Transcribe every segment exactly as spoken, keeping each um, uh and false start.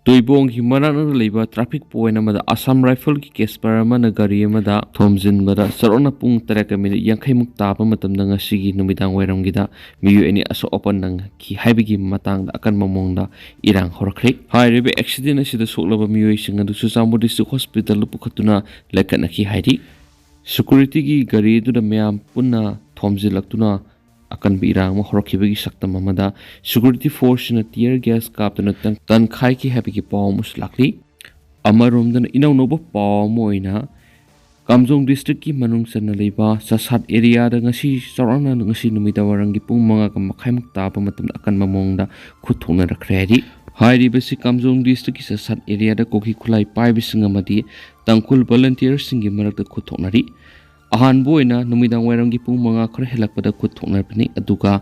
ꯇꯣꯏꯕꯣꯡꯒꯤ ꯃꯅꯥꯛ ꯅꯛꯅ ꯂꯩꯕ traffic point ꯑꯃꯗ Assam Rifle ꯒꯤ caper ꯑꯃꯅ ꯒꯥꯔꯤ ꯑꯃꯗ ꯊꯣꯝꯖꯤꯟꯕꯗ ꯆꯥꯎꯔꯥꯛꯅ ꯄꯨꯡ ꯇꯔꯦꯠꯀ minute ꯌꯥꯡꯈꯩꯃꯨꯛ ꯇꯥꯕ ꯃꯇꯝꯗ ꯉꯁꯤꯒꯤ ꯅꯨꯃꯤꯗꯥꯡ ꯋꯥꯏꯔꯝꯒꯤꯗ ꯃꯤꯑꯣꯏ ꯑꯅꯤ ꯑꯁꯣꯛ ꯑꯄꯟ ꯅꯪꯈꯤ ꯍꯥꯏꯕꯒꯤ ꯃꯇꯥꯡꯗ ꯑꯀꯟꯕ ꯃꯑꯣꯡꯗ ꯏꯔꯥꯡ ꯍꯧꯔꯛꯈ꯭ꯔꯦ꯫ ꯍꯥꯏꯔꯤꯕ accident ꯑꯁꯤꯗ ꯁꯣꯛꯂꯕ ꯃꯤꯑꯣꯏꯁꯤꯡ ꯑꯗꯨ ꯆꯨꯔꯆꯥꯟꯄꯨꯔ district hospital ꯗ ꯄꯨꯈꯠꯇꯨꯅ ꯂꯥꯏꯀꯠꯅꯈꯤ ꯍꯥꯏꯔꯤ꯫ Security ꯒꯤ ꯒꯥꯔꯤ ꯑꯗꯨꯗ ꯃꯌꯥꯝ ꯄꯨꯟꯅ ꯊꯣꯝꯖꯤꯜꯂꯛꯇꯨꯅ ꯑꯀꯟꯕ ꯏꯔꯥꯡ ꯑꯃ ꯍꯧꯔꯛꯈꯤꯕꯒꯤ ꯁꯛꯇꯝ ꯑꯃꯗ security force ꯁꯤꯡꯅ tear gas ꯀꯥꯞꯇꯨꯅ ꯇꯪ-, ꯇꯪꯈꯥꯏꯈꯤ ꯍꯥꯏꯕꯒꯤ ꯄꯥꯎ ꯑꯃꯁꯨ ꯂꯥꯛꯂꯤ꯫ ꯑꯃꯔꯣꯝꯗꯅ ꯏꯅꯧꯅꯧꯕ ꯄꯥꯎ ꯑꯃ ꯑꯣꯏꯅ ꯀꯥꯝꯖꯣꯡ district ꯀꯤ ꯃꯅꯨꯡ ꯆꯟꯅ ꯂꯩꯕ ꯆꯁꯥꯠ area ꯗ ꯉꯁꯤ ꯆꯥꯎꯔꯥꯛꯅ ꯉꯁꯤ ꯅꯨꯃꯤꯗꯥꯡ ꯋꯥꯏꯔꯝꯒꯤ ꯄꯨꯡ ꯃꯉꯥꯒ ꯃꯈꯥꯏꯃꯨꯛ ꯇꯥꯕ ꯃꯇꯝꯗ ꯑꯀꯟꯕ ꯃꯑꯣꯡꯗ ꯈꯨꯠ ꯊꯣꯛꯅꯔꯛꯈ꯭ꯔꯦ ꯍꯥꯏꯔꯤ꯫ ꯍꯥꯏꯔꯤꯕꯁꯤ ꯀꯥꯝꯖꯣꯡ district ꯀꯤ ꯆꯁꯥꯠ area ꯗ ꯀꯨꯀꯤ ꯈꯨꯠꯂꯥꯏ ꯄꯥꯏꯕꯁꯤꯡ ꯑꯃꯗꯤ ꯇꯥꯡꯈꯨꯜ volunteer ꯁꯤꯡꯒꯤ ꯃꯔꯛꯇ ꯈꯨꯠ ꯊꯣꯛꯅꯔꯤ꯫ ꯑꯍꯥꯟꯕ ꯑꯣꯏꯅ ꯅꯨꯃꯤꯗꯥꯡ ꯋꯥꯏꯔꯝꯒꯤ ꯄꯨꯡ ꯃꯉꯥ ꯈꯔ ꯍꯦꯜꯂꯛꯄꯗ ꯈꯨꯠ ꯊꯣꯛꯅꯔꯕꯅꯤ, ꯑꯗꯨꯒ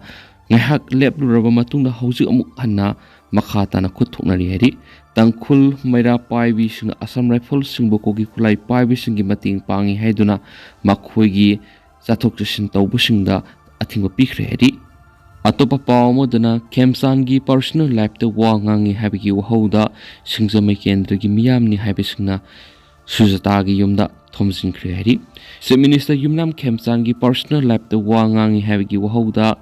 ꯉꯥꯏꯍꯥꯛ ꯂꯦꯞꯂꯨꯔꯕ ꯃꯇꯨꯡꯗ ꯍꯧꯖꯤꯛ ꯑꯃꯨꯛ ꯍꯟꯅ ꯃꯈꯥ ꯇꯥꯅ ꯈꯨꯠ ꯊꯣꯛꯅꯔꯤ ꯍꯥꯏꯔꯤ꯫ ꯇꯥꯡꯈꯨꯜ ꯃꯩꯔꯥ ꯄꯥꯏꯕꯤꯁꯤꯡꯅ Assam Rifle ꯁꯤꯡꯕꯨ ꯀꯨꯀꯤ ꯈꯨꯠꯂꯥꯏ ꯄꯥꯏꯕꯤꯁꯤꯡꯒꯤ ꯃꯇꯦꯡ ꯄꯥꯡꯉꯤ ꯍꯥꯏꯗꯨꯅ ꯃꯈꯣꯏꯒꯤ ꯆꯠꯊꯣꯛ ꯆꯠꯁꯤꯟ ꯇꯧꯕꯁꯤꯡꯗ ꯑꯊꯤꯡꯕ ꯄꯤꯈ꯭ꯔꯦ ꯍꯥꯏꯔꯤ꯫ ꯑꯇꯣꯞꯄ ꯄꯥꯎ ꯑꯃꯗꯅ ꯈꯦꯝꯆꯥꯟꯒꯤ personal life ꯇ ꯋꯥ ꯉꯥꯡꯉꯤ ꯍꯥꯏꯕꯒꯤ ꯋꯥꯍꯧꯗ ꯁꯤꯡꯖꯃꯩ ꯀꯦꯟꯗ꯭ꯔꯒꯤ ꯃꯤꯌꯥꯝꯅꯤ ꯍꯥꯏꯕꯁꯤꯡꯅ ꯁꯨꯖꯥꯇꯥꯒꯤ ꯌꯨꯝꯗ ꯊꯣꯝꯖꯤꯟꯈ꯭ꯔꯦ ꯍꯥꯏꯔꯤ꯫ Chief Minister ꯌꯨꯝꯅꯥꯝ ꯈꯦꯝꯆꯥꯟꯒꯤ personal life ꯇ ꯋꯥ ꯉꯥꯡꯉꯤ ꯍꯥꯏꯕꯒꯤ ꯋꯥꯍꯧꯗ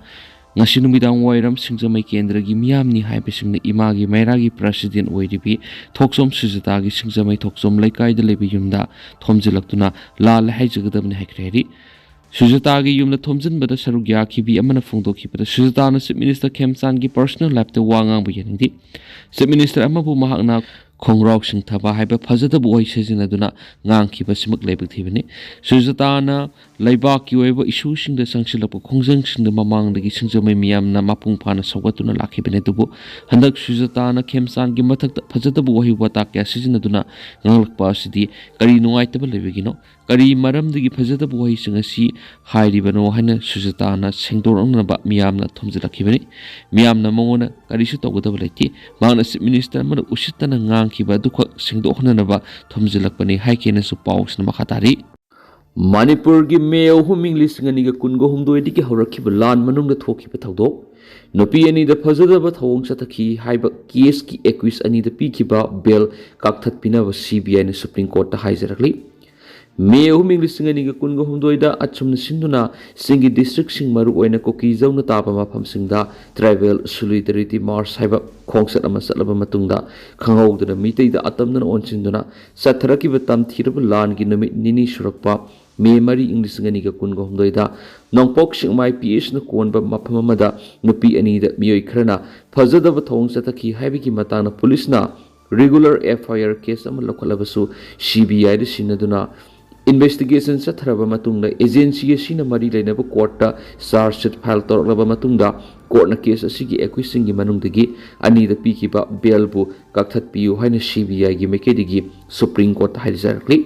ꯉꯁꯤ ꯅꯨꯃꯤꯗꯥꯡ ꯋꯥꯏꯔꯝ ꯁꯤꯡꯖꯃꯩ ꯀꯦꯟꯗ꯭ꯔꯒꯤ ꯃꯤꯌꯥꯝꯅꯤ ꯍꯥꯏꯕꯁꯤꯡꯅ ꯏꯃꯥꯒꯤ ꯃꯩꯔꯥꯒꯤ president ꯑꯣꯏꯔꯤꯕꯤ ꯊꯣꯛꯆꯣꯝ ꯁꯨꯖꯥꯇꯥꯒꯤ ꯁꯤꯡꯖꯃꯩ ꯊꯣꯛꯆꯣꯝ ꯂꯩꯀꯥꯏꯗ ꯂꯩꯕ ꯌꯨꯝꯗ ꯊꯣꯝꯖꯤꯜꯂꯛꯇꯨꯅ ꯂꯥꯜꯂꯦ ꯍꯥꯏꯖꯒꯗꯕꯅꯤ ꯍꯥꯏꯈ꯭ꯔꯦ ꯍꯥꯏꯔꯤ꯫ ꯁꯨꯖꯥꯇꯥꯒꯤ ꯌꯨꯝꯗ ꯊꯣꯝꯖꯤꯟꯕꯗ ꯁꯔꯨꯛ ꯌꯥꯈꯤꯕꯤ ꯑꯃꯅ ꯐꯣꯡꯗꯣꯛꯈꯤꯕꯗ, ꯁꯨꯖꯥꯇꯥꯅ Chief Minister ꯈꯦꯝꯆꯥꯟꯒꯤ personal life ꯇ ꯋꯥ ꯉꯥꯡꯕ ꯌꯥꯅꯤꯡꯗꯦ꯫ Chief Minister ꯑꯃꯕꯨ ꯃꯍꯥꯛꯅ ꯈꯣꯡꯒ꯭ꯔꯥꯎ ꯁꯤꯡꯊꯕ ꯍꯥꯏꯕ ꯐꯖꯗꯕ ꯋꯥꯍꯩ ꯁꯤꯖꯤꯟꯅꯗꯨꯅ ꯉꯥꯡꯈꯤꯕꯁꯤꯃꯛ ꯂꯥꯏꯕꯛ ꯊꯤꯕꯅꯤ꯫ ꯁꯨꯖꯥꯇꯥꯅ ꯂꯩꯕꯥꯛꯀꯤ ꯑꯣꯏꯕ issue ꯁꯤꯡꯗ ꯆꯪꯁꯤꯜꯂꯛꯄ ꯈꯣꯡꯖꯪꯁꯤꯡꯗ ꯃꯃꯥꯡꯗꯒꯤ ꯁꯤꯡꯖꯃꯩ ꯃꯤꯌꯥꯝꯅ ꯃꯄꯨꯡ ꯐꯥꯅ ꯁꯧꯒꯠꯇꯨꯅ ꯂꯥꯛꯈꯤꯕꯅꯤ, ꯑꯗꯨꯕꯨ ꯍꯟꯗꯛ ꯁꯨꯖꯥꯇꯥꯅ ꯈꯦꯝꯆꯥꯟꯒꯤ ꯃꯊꯛꯇ ꯐꯖꯗꯕ ꯋꯥꯍꯩ ꯋꯥꯇꯥ ꯀꯌꯥ ꯁꯤꯖꯤꯟꯅꯗꯨꯅ ꯉꯥꯡꯂꯛꯄ ꯑꯁꯤꯗꯤ ꯀꯔꯤ ꯅꯨꯡꯉꯥꯏꯇꯕ ꯂꯩꯕꯒꯤꯅꯣ? ꯀꯔꯤ ꯃꯔꯝꯗꯒꯤ ꯐꯖꯗꯕ ꯋꯥꯍꯩꯁꯤꯡ ꯑꯁꯤ ꯍꯥꯏꯔꯤꯕꯅꯣ ꯍꯥꯏꯅ ꯁꯨꯖꯥꯇꯥꯅ ꯁꯦꯡꯗꯣꯛꯅꯅꯕ ꯃꯤꯌꯥꯝꯅ ꯊꯣꯝꯖꯤꯜꯂꯛꯈꯤꯕꯅꯤ꯫ ꯃꯤꯌꯥꯝꯅ ꯃꯉꯣꯟꯗ ꯀꯔꯤꯁꯨ ꯇꯧꯒꯗꯕ ꯂꯩꯇꯦ꯫ ꯃꯍꯥꯛꯅ Chief Minister ꯑꯃꯅ ꯎꯁꯤꯠꯇꯅ ꯉꯥꯡꯈꯤꯕ ꯑꯗꯨꯈꯛ ꯁꯦꯡꯗꯣꯛꯍꯟꯅꯅꯕ ꯊꯣꯝꯖꯤꯜꯂꯛꯄꯅꯤ ꯍꯥꯏꯈꯤꯅꯁꯨ ꯄꯥꯎꯁꯤꯅ ꯃꯈꯥ ꯇꯥꯔꯤ꯫ ꯃꯅꯤꯄꯨꯔꯒꯤ ꯃꯦ ꯑꯍꯨꯝ, ꯏꯪ ꯂꯤꯁꯤꯡ ꯑꯅꯤꯒ ꯀꯨꯟꯒ ꯍꯨꯝꯗꯣꯏꯗꯒꯤ ꯍꯧꯔꯛꯈꯤꯕ ꯂꯥꯟ ꯃꯅꯨꯡꯗ ꯊꯣꯛꯈꯤꯕ ꯊꯧꯗꯣꯛ꯫ ꯅꯨꯄꯤ ꯑꯅꯤꯗ ꯐꯖꯗꯕ ꯊꯧꯑꯣꯡ ꯆꯠꯊꯈꯤ ꯍꯥꯏꯕ ꯀꯦꯁꯀꯤ ꯑꯦꯀ꯭ꯌꯨꯁ ꯑꯅꯤꯗ ꯄꯤꯈꯤꯕ ꯕꯦꯜ ꯀꯛꯊꯠꯄꯤꯅꯕ ꯁꯤ ꯕꯤ ꯑꯥꯏꯅ ꯁꯨꯄ꯭ꯔꯤꯝ ꯀꯣꯔꯠꯇ ꯍꯥꯏꯖꯔꯛꯂꯤ꯫ ꯃꯦ ꯑꯍꯨꯝ, ꯏꯪ ꯂꯤꯁꯤꯡ ꯑꯅꯤꯒ ꯀꯨꯟꯒ ꯍꯨꯝꯗꯣꯏꯗ ꯑꯆꯨꯝꯅ ꯁꯤꯟꯗꯨꯅ ꯆꯤꯡꯒꯤ ꯗꯤꯁꯇ꯭ꯔꯤꯛꯁꯤꯡ, ꯃꯔꯨꯑꯣꯏꯅ ꯀꯨꯀꯤꯖꯧꯅ ꯇꯥꯕ ꯃꯐꯝꯁꯤꯡꯗ ꯇ꯭ꯔꯥꯏꯕꯦꯜ ꯁꯣꯂꯤꯗꯥꯔꯤꯇꯤ ꯃꯥꯔꯆ ꯍꯥꯏꯕ ꯈꯣꯡꯆꯠ ꯑꯃ ꯆꯠꯂꯕ ꯃꯇꯨꯡꯗ, ꯈꯪꯍꯧꯗꯅ ꯃꯤꯇꯩꯗ ꯑꯇꯝꯅꯅ ꯑꯣꯟꯁꯤꯟꯗꯨꯅ ꯆꯠꯊꯔꯛꯈꯤꯕ ꯇꯝꯊꯤꯔꯕ ꯂꯥꯟꯒꯤ ꯅꯨꯃꯤꯠ ꯅꯤꯅꯤ ꯁꯨꯔꯛꯄ ꯃꯦ ꯃꯔꯤ, ꯏꯪ ꯂꯤꯁꯤꯡ ꯑꯅꯤꯒ ꯀꯨꯟꯒ ꯍꯨꯝꯗꯣꯏꯗ ꯅꯣꯡꯄꯣꯛ ꯁꯦꯛꯃꯥꯏ ꯄꯤ ꯑꯦꯁꯅ ꯀꯣꯟꯕ ꯃꯐꯝ ꯑꯃꯗ ꯅꯨꯄꯤ ꯑꯅꯤꯗ ꯃꯤꯑꯣꯏ ꯈꯔꯅ ꯐꯖꯗꯕ ꯊꯧꯑꯣꯡ ꯆꯠꯊꯈꯤ ꯍꯥꯏꯕꯒꯤ ꯃꯇꯥꯡꯗ ꯄꯨꯂꯤꯁꯅ ꯔꯤꯒꯨꯂꯔ ꯑꯦꯐ ꯑꯥꯏ ꯑꯥꯔ ꯀꯦꯁ ꯑꯃ ꯂꯧꯈꯠꯂꯕꯁꯨ, ꯁꯤ ꯕꯤ ꯑꯥꯏꯗ ꯁꯤꯟꯅꯗꯨꯅ ꯏꯟꯚꯦꯁꯇꯤꯒꯦꯁꯟ ꯆꯠꯊꯔꯕ ꯃꯇꯨꯡꯗ, ꯑꯦꯖꯦꯟꯁꯤ ꯑꯁꯤꯅ ꯃꯔꯤ ꯂꯩꯅꯕ ꯀꯣꯔꯠꯇ ꯆꯥꯔꯖ ꯁꯤꯠ ꯐꯥꯏꯜ ꯇꯧꯔꯛꯂꯕ ꯃꯇꯨꯡꯗ, ꯀꯣꯔꯠꯅ ꯀꯦꯁ ꯑꯁꯤꯒꯤ ꯑꯦꯀ꯭ꯌꯨꯁꯁꯤꯡꯒꯤ ꯃꯅꯨꯡꯗꯒꯤ ꯑꯅꯤꯗ ꯄꯤꯈꯤꯕ ꯕꯦꯜꯕꯨ ꯀꯛꯊꯠꯄꯤꯌꯨ ꯍꯥꯏꯅ ꯁꯤ ꯕꯤ ꯑꯥꯏꯒꯤ ꯃꯥꯏꯀꯩꯗꯒꯤ ꯁꯨꯄ꯭ꯔꯤꯝ ꯀꯣꯔꯠꯇ ꯍꯥꯏꯖꯔꯛꯂꯤ꯫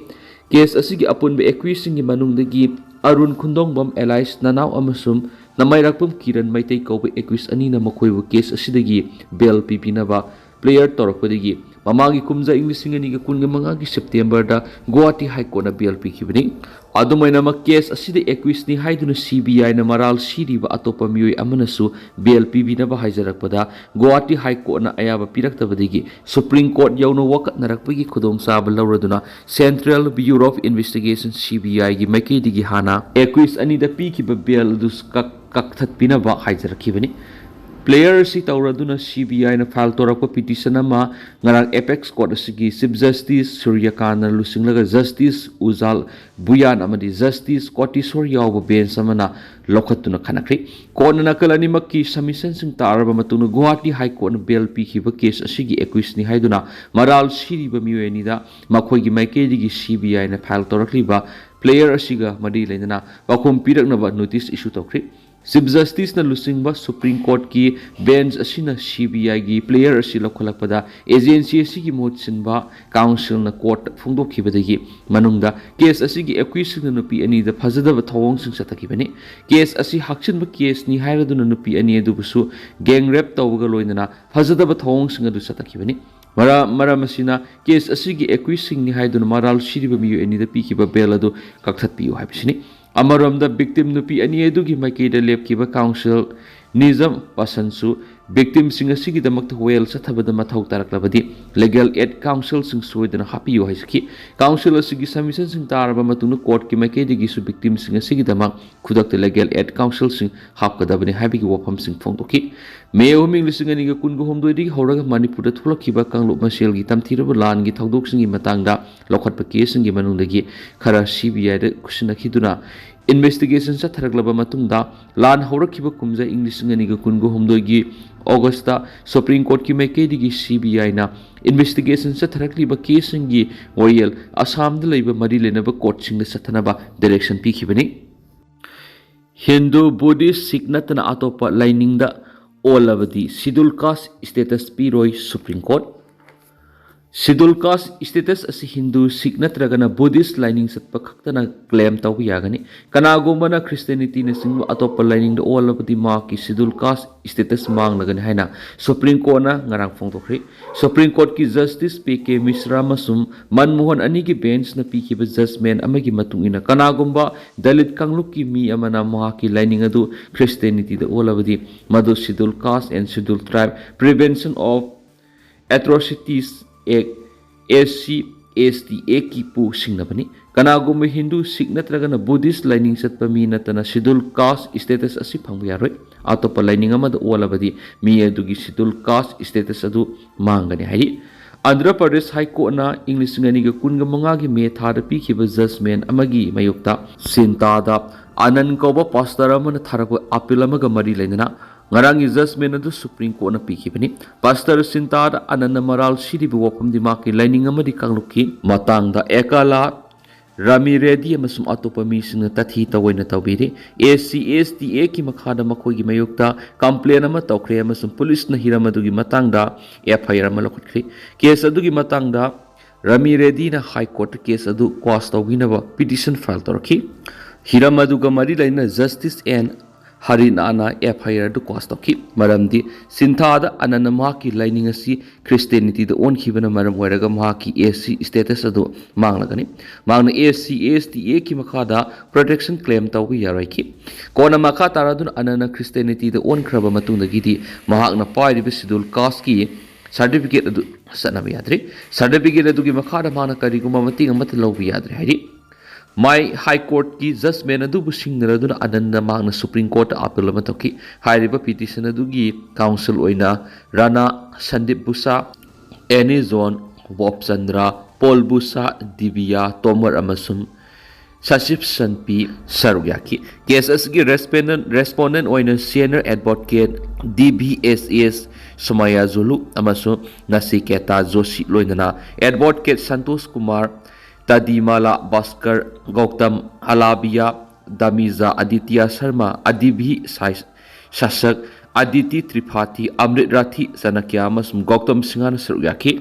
ꯀꯦꯁ ꯑꯁꯤꯒꯤ ꯑꯄꯨꯟꯕ ꯑꯦꯀ꯭ꯌꯨꯁꯁꯤꯡꯒꯤ ꯃꯅꯨꯡꯗꯒꯤ ꯑꯔꯨꯟ ꯈꯨꯟꯗꯣꯡꯕꯝ ꯑꯦꯂꯥꯏꯁ ꯅꯅꯥꯎ ꯑꯃꯁꯨꯡ ꯅꯃꯥꯏꯔꯥꯛꯄꯝ ꯀꯤꯔꯟ ꯃꯩꯇꯩ ꯀꯧꯕ ꯑꯦꯀ꯭ꯌꯨꯁ ꯑꯅꯤꯅ ꯃꯈꯣꯏꯕꯨ ꯀꯦꯁ ꯑꯁꯤꯗꯒꯤ ꯕꯦꯜ ꯄꯤꯕꯤꯅꯕ ꯄ꯭ꯂꯦꯌꯔ ꯇꯧꯔꯛꯄꯗꯒꯤ ꯃꯃꯥꯡꯒꯤ ꯀꯨꯝꯖꯥ, ꯏꯪ ꯂꯤꯁꯤꯡ ꯑꯅꯤꯒ ꯀꯨꯟꯒ ꯃꯉꯥꯒꯤ ꯁꯦꯞꯇꯦꯝꯕꯔꯗ ꯒꯨꯋꯥꯍꯥꯇꯤ ꯍꯥꯏ ꯀꯣꯔꯠꯅ ꯕꯦꯜ ꯄꯤꯈꯤꯕꯅꯤ꯫ ꯑꯗꯨꯝ ꯑꯣꯏꯅꯃꯛ, ꯀꯦꯁ ꯑꯁꯤꯗ ꯑꯦꯀ꯭ꯌꯨꯁꯅꯤ ꯍꯥꯏꯗꯨꯅ ꯁꯤ ꯕꯤ ꯑꯥꯏꯅ ꯃꯔꯥꯜ ꯁꯤꯔꯤꯕ ꯑꯇꯣꯞꯄ ꯃꯤꯑꯣꯏ ꯑꯃꯅꯁꯨ ꯕꯦꯜ ꯄꯤꯕꯤꯅꯕ ꯍꯥꯏꯖꯔꯛꯄꯗ, ꯒꯨꯋꯥꯍꯥꯇꯤ ꯍꯥꯏ ꯀꯣꯔꯠꯅ ꯑꯌꯥꯕ ꯄꯤꯔꯛꯇꯕꯗꯒꯤ ꯁꯨꯄ꯭ꯔꯤꯝ ꯀꯣꯔꯠ ꯌꯧꯅ ꯋꯥꯀꯠꯅꯔꯛꯄꯒꯤ ꯈꯨꯗꯣꯡꯆꯥꯕ ꯂꯧꯔꯗꯨꯅ, central bureau of investigation, C B ꯑꯥꯏꯒꯤ ꯃꯥꯏꯀꯩꯗꯒꯤ ꯍꯥꯟꯅ ꯑꯦꯀ꯭ꯌꯨꯁ ꯑꯅꯤꯗ ꯄꯤꯈꯤꯕ ꯕꯦꯜ ꯑꯗꯨ ꯀꯛ-, ꯀꯛꯊꯠꯄꯤꯅꯕ ꯍꯥꯏꯖꯔꯛꯈꯤꯕꯅꯤ꯫ ꯄ꯭ꯂꯦꯌꯔ ꯑꯁꯤ ꯇꯧꯔꯗꯨꯅ ꯁꯤ ꯕꯤ ꯑꯥꯏꯅ ꯐꯥꯏꯜ ꯇꯧꯔꯛꯄ ꯄꯤꯇꯤꯁꯟ ꯑꯃ ꯉꯔꯥꯡ ꯑꯦꯄꯦꯛꯁ ꯀꯣꯔꯠ ꯑꯁꯤꯒꯤ ꯆꯤꯐ ꯖꯁꯇꯤꯁ ꯁꯨꯔ꯭ꯌꯀꯥꯟꯇꯅ ꯂꯨꯆꯤꯡꯂꯒ ꯖꯁꯇꯤꯁ ꯎꯖꯥꯜ ꯕꯨꯌꯥꯟ ꯑꯃꯗꯤ ꯖꯁꯇꯤꯁ ꯀꯣꯇꯤꯁꯣꯔ ꯌꯥꯎꯕ ꯕꯦꯟꯆ ꯑꯃꯅ ꯂꯧꯈꯠꯇꯨꯅ ꯈꯟꯅꯈ꯭ꯔꯤ꯫ ꯀꯣꯔꯠꯅ ꯅꯥꯀꯜ ꯑꯅꯤꯃꯛꯀꯤ ꯁꯕꯃꯤꯁꯟꯁꯤꯡ ꯇꯥꯔꯕ ꯃꯇꯨꯡꯗ, ꯒꯨꯋꯥꯍꯥꯇꯤ ꯍꯥꯏ ꯀꯣꯔꯠꯅ ꯕꯦꯜ ꯄꯤꯈꯤꯕ ꯀꯦꯁ ꯑꯁꯤꯒꯤ ꯑꯦꯀ꯭ꯌꯨꯁꯅꯤ ꯍꯥꯏꯗꯨꯅ ꯃꯔꯥꯜ ꯁꯤꯔꯤꯕ ꯃꯤꯑꯣꯏ ꯑꯅꯤꯗ ꯃꯈꯣꯏꯒꯤ ꯃꯥꯏꯀꯩꯗꯒꯤ ꯁꯤ ꯕꯤ ꯑꯥꯏꯅ ꯐꯥꯏꯜ ꯇꯧꯔꯛꯂꯤꯕ ꯄ꯭ꯂꯦꯌꯔ ꯑꯁꯤꯒ ꯃꯔꯤ ꯂꯩꯅꯅ ꯄꯥꯎꯈꯨꯝ ꯄꯤꯔꯛꯅꯕ ꯅꯣꯇꯤꯁ ꯏꯁꯨ ꯇꯧꯈ꯭ꯔꯤ꯫ ꯆꯤꯐ ꯖꯁꯇꯤꯁꯅ ꯂꯨꯆꯤꯡꯕ ꯁꯨꯄ꯭ꯔꯤꯝ ꯀꯣꯔꯠꯀꯤ ꯕꯦꯟꯆ ꯑꯁꯤꯅ ꯁꯤ ꯕꯤ ꯑꯥꯏꯒꯤ ꯄ꯭ꯂꯦꯌꯔ ꯑꯁꯤ ꯂꯧꯈꯠꯂꯛꯄꯗ, ꯑꯦꯖꯦꯟꯁꯤ ꯑꯁꯤꯒꯤ ꯃꯍꯨꯠ ꯁꯤꯟꯕ ꯀꯥꯎꯟꯁꯤꯜꯅ ꯀꯣꯔꯠꯇ ꯐꯣꯡꯗꯣꯛꯈꯤꯕꯗꯒꯤ ꯃꯅꯨꯡꯗ, ꯀꯦꯁ ꯑꯁꯤꯒꯤ ꯑꯦꯀ꯭ꯌꯨꯁꯁꯤꯡꯅ ꯅꯨꯄꯤ ꯑꯅꯤꯗ ꯐꯖꯗꯕ ꯊꯧꯑꯣꯡꯁꯤꯡ ꯆꯠꯊꯈꯤꯕꯅꯤ꯫ ꯀꯦꯁ ꯑꯁꯤ ꯍꯥꯞꯆꯤꯟꯕ ꯀꯦꯁꯅꯤ ꯍꯥꯏꯔꯗꯨꯅ ꯅꯨꯄꯤ ꯑꯅꯤ ꯑꯗꯨꯕꯨꯁꯨ ꯒꯦꯡ ꯔꯦꯞ ꯇꯧꯕꯒ ꯂꯣꯏꯅꯅ ꯐꯖꯗꯕ ꯊꯧꯑꯣꯡꯁꯤꯡ ꯑꯗꯨ ꯆꯠꯊꯈꯤꯕꯅꯤ꯫ ꯃꯔ-, ꯃꯔꯝ ꯑꯁꯤꯅ, ꯀꯦꯁ ꯑꯁꯤꯒꯤ ꯑꯦꯀ꯭ꯌꯨꯁꯁꯤꯡꯅꯤ ꯍꯥꯏꯗꯨꯅ ꯃꯔꯥꯜ ꯁꯤꯔꯤꯕ ꯃꯤꯑꯣꯏ ꯑꯅꯤꯗ ꯄꯤꯈꯤꯕ ꯕꯦꯜ ꯑꯗꯨ ꯀꯛꯊꯠꯄꯤꯌꯨ ꯍꯥꯏꯕꯁꯤꯅꯤ꯫ ꯑꯃꯔꯣꯝꯗ, ꯚꯤꯛꯇꯤꯝ ꯅꯨꯄꯤ ꯑꯅꯤ ꯑꯗꯨꯒꯤ ꯃꯥꯏꯀꯩꯗ ꯂꯦꯞꯈꯤꯕ ꯀꯥꯎꯟꯁꯤꯜ ꯅꯤꯖꯝ ꯄꯁꯟꯁꯨ ꯚꯤꯛꯇꯤꯝꯁꯤꯡ ꯑꯁꯤꯒꯤꯗꯃꯛꯇ ꯋꯥꯌꯦꯜ ꯆꯠꯊꯕꯗ ꯃꯊꯧ ꯇꯥꯔꯛꯂꯕꯗꯤ ꯂꯤꯒꯦꯜ ꯑꯦꯗ ꯀꯥꯎꯟꯁꯤꯜꯁꯤꯡ ꯁꯣꯏꯗꯅ ꯍꯥꯞꯄꯤꯌꯨ ꯍꯥꯏꯖꯈꯤ꯫ ꯀꯥꯎꯟꯁꯤꯜ ꯑꯁꯤꯒꯤ ꯁꯕꯃꯤꯁꯟꯁꯤꯡ ꯇꯥꯔꯕ ꯃꯇꯨꯡꯗ ꯀꯣꯔꯠꯀꯤ ꯃꯥꯏꯀꯩꯗꯒꯤꯁꯨ ꯚꯤꯛꯇꯤꯝꯁꯤꯡ ꯑꯁꯤꯒꯤꯗꯃꯛ ꯈꯨꯗꯛꯇ ꯂꯤꯒꯦꯜ ꯑꯦꯗ ꯀꯥꯎꯟꯁꯤꯜꯁꯤꯡ ꯍꯥꯞꯀꯗꯕꯅꯤ ꯍꯥꯏꯕꯒꯤ ꯋꯥꯐꯝꯁꯤꯡ ꯐꯣꯡꯗꯣꯛꯈꯤ꯫ ꯃꯦ ꯑꯍꯨꯝ, ꯏꯪ ꯂꯤꯁꯤꯡ ꯑꯅꯤꯒ ꯀꯨꯟꯒ ꯍꯨꯝꯗꯣꯏꯗꯒꯤ ꯍꯧꯔꯒ ꯃꯅꯤꯄꯨꯔꯗ ꯊꯣꯛꯂꯛꯈꯤꯕ ꯀꯥꯡꯂꯨꯞ ꯃꯁꯦꯜꯒꯤ ꯇꯝꯊꯤꯔꯕ ꯂꯥꯟꯒꯤ ꯊꯧꯗꯣꯛꯁꯤꯡꯒꯤ ꯃꯇꯥꯡꯗ ꯂꯧꯈꯠꯄ ꯀꯦꯁꯁꯤꯡꯒꯤ ꯃꯅꯨꯡꯗꯒꯤ ꯈꯔ ꯁꯤ ꯕꯤ ꯑꯥꯏꯗ ꯈꯨꯠꯁꯤꯟꯅꯈꯤꯗꯨꯅ ꯏꯟꯚꯦꯁꯇꯤꯒꯦꯁꯟ ꯆꯠꯊꯔꯛꯂꯕ ꯃꯇꯨꯡꯗ, ꯂꯥꯟ ꯍꯧꯔꯛꯈꯤꯕ ꯀꯨꯝꯖꯥ ꯏꯪ ꯂꯤꯁꯤꯡ ꯑꯅꯤꯒ ꯀꯨꯟꯒ ꯍꯨꯝꯗꯣꯏꯒꯤ ꯑꯣꯒꯁꯇ ꯁꯨꯄ꯭ꯔꯤꯝ ꯀꯣꯔꯠꯀꯤ ꯃꯥꯏꯀꯩꯗꯒꯤ ꯁꯤ ꯕꯤ ꯑꯥꯏꯅ ꯏꯟꯚꯦꯁꯇꯤꯒꯦꯁꯟ ꯆꯠꯊꯔꯛꯂꯤꯕ ꯀꯦꯁꯁꯤꯡꯒꯤ ꯋꯥꯌꯦꯜ ꯑꯁꯥꯝꯗ ꯂꯩꯕ ꯃꯔꯤ ꯂꯩꯅꯕ ꯀꯣꯔꯠꯁꯤꯡꯗ ꯆꯠꯊꯅꯕ ꯗꯥꯏꯔꯦꯛꯁꯟ ꯄꯤꯈꯤꯕꯅꯤ꯫ ꯍꯤꯟꯗꯨ, ꯕꯨꯙꯤꯁ, ꯁꯤꯈ ꯅꯠꯇꯅ ꯑꯇꯣꯞꯄ ꯂꯥꯏꯅꯤꯡꯗ ꯑꯣꯜꯂꯕꯗꯤ ꯁꯤꯗꯨꯜ ꯀꯥꯁ ꯁ꯭ꯇꯦꯇꯁ ꯄꯤꯔꯣꯏ ꯁꯨꯄ꯭ꯔꯤꯝ ꯀꯣꯔꯠ꯫ ꯁꯤꯗꯨꯜ ꯀꯥꯁ ꯁ꯭ꯇꯦꯇꯁ ꯑꯁꯤ ꯍꯤꯟꯗꯨ, ꯁꯤꯈ ꯅꯠꯇ꯭ꯔꯒꯅ ꯕꯨꯙꯤꯁ ꯂꯥꯏꯅꯤꯡ ꯆꯠꯄ ꯈꯛꯇꯅ ꯀ꯭ꯂꯦꯝ ꯇꯧꯕ ꯌꯥꯒꯅꯤ꯫ ꯀꯅꯥꯒꯨꯝꯕꯅ ꯈ꯭ꯔꯤꯁꯇꯤꯌꯥꯅꯤꯇꯤꯅꯆꯤꯡꯕ ꯑꯇꯣꯞꯄ ꯂꯥꯏꯅꯤꯡꯗ ꯑꯣꯜꯂꯕꯗꯤ ꯃꯍꯥꯛꯀꯤ ꯁꯤꯗꯨꯜ ꯀꯥꯁ ꯁ꯭ꯇꯦꯇꯁ ꯃꯥꯡꯂꯒꯅꯤ ꯍꯥꯏꯅ ꯁꯨꯄ꯭ꯔꯤꯝ ꯀꯣꯔꯠꯅ ꯉꯔꯥꯡ ꯐꯣꯡꯗꯣꯛꯈ꯭ꯔꯦ꯫ ꯁꯨꯄ꯭ꯔꯤꯝ ꯀꯣꯔꯠꯀꯤ ꯖꯁꯇꯤꯁ ꯄꯤ ꯀꯦ ꯃꯤꯁ꯭ꯔꯥ ꯑꯃꯁꯨꯡ ꯃꯟꯃꯣꯍꯟ ꯑꯅꯤꯒꯤ ꯕꯦꯟꯆꯅ ꯄꯤꯈꯤꯕ ꯖꯖꯃꯦꯟ ꯑꯃꯒꯤ ꯃꯇꯨꯡ ꯏꯟꯅ, ꯀꯅꯥꯒꯨꯝꯕ ꯗꯂꯤꯠ ꯀꯥꯡꯂꯨꯞꯀꯤ ꯃꯤ ꯑꯃꯅ ꯃꯍꯥꯛꯀꯤ ꯂꯥꯏꯅꯤꯡ ꯑꯗꯨ ꯈ꯭ꯔꯤꯁꯇꯤꯌꯥꯅꯤꯇꯤꯗ ꯑꯣꯜꯂꯕꯗꯤ, ꯃꯗꯨ Scheduled Caste and Scheduled Tribe Prevention of Atrocities Act, S C S T Act ꯀꯤ ꯄꯨ ꯁꯤꯡꯅꯕꯅꯤ꯫ ꯀꯅꯥꯒꯨꯝꯕ ꯍꯤꯟꯗꯨ, ꯁꯤꯈ ꯅꯠꯇ꯭ꯔꯒꯅ ꯕꯨꯙꯤꯁ ꯂꯥꯏꯅꯤꯡ ꯆꯠꯄ ꯃꯤ ꯅꯠꯇꯅ ꯁꯤꯗꯨꯜ ꯀꯥꯁ ꯁ꯭ꯇꯦꯇꯁ ꯑꯁꯤ ꯐꯪꯕ ꯌꯥꯔꯣꯏ꯫ ꯑꯇꯣꯞꯄ ꯂꯥꯏꯅꯤꯡ ꯑꯃꯗ ꯑꯣꯜꯂꯕꯗꯤ ꯃꯤ ꯑꯗꯨꯒꯤ ꯁꯤꯗꯨꯜ ꯀꯥꯁ ꯁ꯭ꯇꯦꯇꯁ ꯑꯗꯨ ꯃꯥꯡꯒꯅꯤ ꯍꯥꯏꯔꯤ꯫ ꯑꯟꯙ꯭ꯔ ꯄ꯭ꯔꯗꯦꯁ ꯍꯥꯏ ꯀꯣꯔꯠꯅ ꯏꯪ ꯂꯤꯁꯤꯡ ꯑꯅꯤꯒ ꯀꯨꯟꯒ ꯃꯉꯥꯒꯤ ꯃꯦ ꯊꯥꯗ ꯄꯤꯈꯤꯕ ꯖꯖꯃꯦꯟ ꯑꯃꯒꯤ ꯃꯥꯌꯣꯛꯇ ꯁꯤꯟꯇꯥꯗ ꯑꯅꯟ ꯀꯧꯕ ꯄꯥꯁꯇꯔ ꯑꯃꯅ ꯊꯥꯔꯛꯄ ꯑꯄꯤꯜ ꯑꯃꯒ ꯃꯔꯤ ꯂꯩꯅꯅ ꯉꯔꯥꯡꯒꯤ ꯖꯖꯃꯦꯟ ꯑꯗꯨ ꯁꯨꯄ꯭ꯔꯤꯝ ꯀꯣꯔꯠꯅ ꯄꯤꯈꯤꯕꯅꯤ꯫ ꯄꯥꯁꯇꯔ ꯁꯤꯟꯇꯥꯗ ꯑꯅꯟꯅ ꯃꯔꯥꯜ ꯁꯤꯔꯤꯕ ꯋꯥꯐꯝꯗꯤ ꯃꯍꯥꯛꯀꯤ ꯂꯥꯏꯅꯤꯡ ꯑꯃꯗꯤ ꯀꯥꯡꯂꯨꯞꯀꯤ ꯃꯇꯥꯡꯗ ꯑꯦꯀꯥꯂꯥ, ꯔꯥꯃꯤ ꯔꯦꯗꯤ ꯑꯃꯁꯨꯡ ꯑꯇꯣꯞꯄ ꯃꯤꯁꯤꯡꯅ ꯇꯥꯊꯤ ꯇꯥꯑꯣꯏꯅ ꯇꯧꯕꯤꯔꯤ꯫ S C S T Act ꯀꯤ ꯃꯈꯥꯗ ꯃꯈꯣꯏꯒꯤ ꯃꯥꯌꯣꯛꯇ ꯀꯝꯄ꯭ꯂꯦꯟ ꯑꯃ ꯇꯧꯈ꯭ꯔꯦ ꯑꯃꯁꯨꯡ ꯄꯨꯂꯤꯁꯅ ꯍꯤꯔꯝ ꯑꯗꯨꯒꯤ ꯃꯇꯥꯡꯗ F I R ꯑꯃ ꯂꯧꯈꯠꯈ꯭ꯔꯦ꯫ ꯀꯦꯁ ꯑꯗꯨꯒꯤ ꯃꯇꯥꯡꯗ ꯔꯥꯃꯤ ꯔꯦꯗꯤꯅ ꯍꯥꯏ ꯀꯣꯔꯠꯇ ꯀꯦꯁ ꯑꯗꯨ ꯀ꯭ꯋꯥꯁ ꯇꯧꯕꯤꯅꯕ ꯄꯤꯇꯤꯁꯟ ꯐꯥꯏꯜ ꯇꯧꯔꯛꯈꯤ꯫ ꯍꯤꯔꯝ ꯑꯗꯨꯒ ꯃꯔꯤ ꯂꯩꯅꯅ ꯖꯁꯇꯤꯁ ꯑꯦꯟ ꯍꯔꯤꯌꯥꯅꯥꯅ F I R ꯑꯗꯨ quash ꯇꯧꯈꯤ꯫ ꯃꯔꯝꯗꯤ ꯁꯤꯟꯊꯥꯗ ꯑꯅꯟꯅ ꯃꯍꯥꯛꯀꯤ ꯂꯥꯏꯅꯤꯡ ꯑꯁꯤ ꯈ꯭ꯔꯤꯁꯇꯤꯌꯥꯅꯤꯇꯤꯗ ꯑꯣꯟꯈꯤꯕꯅ ꯃꯔꯝ ꯑꯣꯏꯔꯒ ꯃꯍꯥꯛꯀꯤ A C status ꯑꯗꯨ ꯃꯥꯡꯂꯒꯅꯤ꯫ ꯃꯍꯥꯛꯅ S C S T Act ꯀꯤ ꯃꯈꯥꯗ protection claim ꯇꯧꯕ ꯌꯥꯔꯣꯏꯈꯤ꯫ ꯀꯣꯟꯅ ꯃꯈꯥ ꯇꯥꯔꯗꯨꯅ ꯑꯅꯟꯅ ꯈ꯭ꯔꯤꯁꯇꯤꯌꯥꯅꯤꯇꯤꯗ ꯑꯣꯟꯈ꯭ꯔꯕ ꯃꯇꯨꯡꯗꯒꯤꯗꯤ ꯃꯍꯥꯛꯅ ꯄꯥꯏꯔꯤꯕ Scheduled Caste ꯀꯤ certificate ꯑꯗꯨ ꯆꯠꯅꯕ ꯌꯥꯗ꯭ꯔꯤ꯫ Certificate ꯑꯗꯨꯒꯤ ꯃꯈꯥꯗ ꯃꯍꯥꯛꯅ ꯀꯔꯤꯒꯨꯝꯕ ꯃꯇꯦꯡ ꯑꯃꯠꯇ ꯂꯧꯕ ꯌꯥꯗ꯭ꯔꯦ ꯍꯥꯏꯔꯤ꯫ ꯃꯥꯏ High Court ꯀꯤ judgment ꯑꯗꯨꯕꯨ ꯁꯤꯡꯅꯔꯗꯨꯅ ꯑꯅꯟꯅ ꯃꯍꯥꯛꯅ Supreme Court ꯇ appeal ꯑꯃ ꯇꯧꯈꯤ꯫ ꯍꯥꯏꯔꯤꯕ petition ꯑꯗꯨꯒꯤ counsel ꯑꯣꯏꯅ ꯔꯥꯅꯥ ꯁꯟꯗꯤꯞ ꯕꯨꯁꯥ, ꯑꯦꯅꯤ ꯖꯣꯟ, ꯕꯣꯕ ꯆꯟꯗ꯭ꯔ, ꯄꯣꯜ ꯕꯨꯁꯥ, ꯗꯤꯕꯤꯌꯥ ꯇꯣꯃꯔ ꯑꯃꯁꯨꯡ ꯁꯆꯤꯞ ꯁꯟꯄꯤ ꯁꯔꯨꯛ ꯌꯥꯈꯤ꯫ Case ꯑꯁꯤꯒꯤ respondent, respondent ꯑꯣꯏꯅ senior advocate D B S S ꯁꯨꯃꯥꯌꯥ ꯖꯨꯂꯨ ꯑꯃꯁꯨꯡ ꯅꯁꯤꯀꯦꯇꯥ ꯖꯣꯁꯤ ꯂꯣꯏꯅꯅ advocate ꯁꯟꯇꯣꯁ ꯀꯨꯃꯥꯔ, ꯇꯗꯤꯃꯥꯂꯥ ꯚꯥꯁꯀꯔ, ꯒꯧꯇꯝ ꯑꯂꯥꯕꯤꯌꯥ, ꯗꯥꯃꯤꯖꯥ ꯑꯗꯤꯇ꯭ꯌ ꯁꯔꯃ, ꯑꯗꯤꯚꯤ ꯁꯥꯏ-, ꯁꯥꯁꯛ, ꯑꯗꯤꯇꯤ ꯇ꯭ꯔꯤꯄꯥꯊꯤ, ꯑꯃ꯭ꯔꯤꯠ ꯔꯥꯊꯤ ꯆꯅꯀ꯭ꯌ ꯑꯃꯁꯨꯡ ꯒꯧꯇꯝ ꯁꯤꯡꯍꯅ ꯁꯔꯨꯛ ꯌꯥꯈꯤ꯫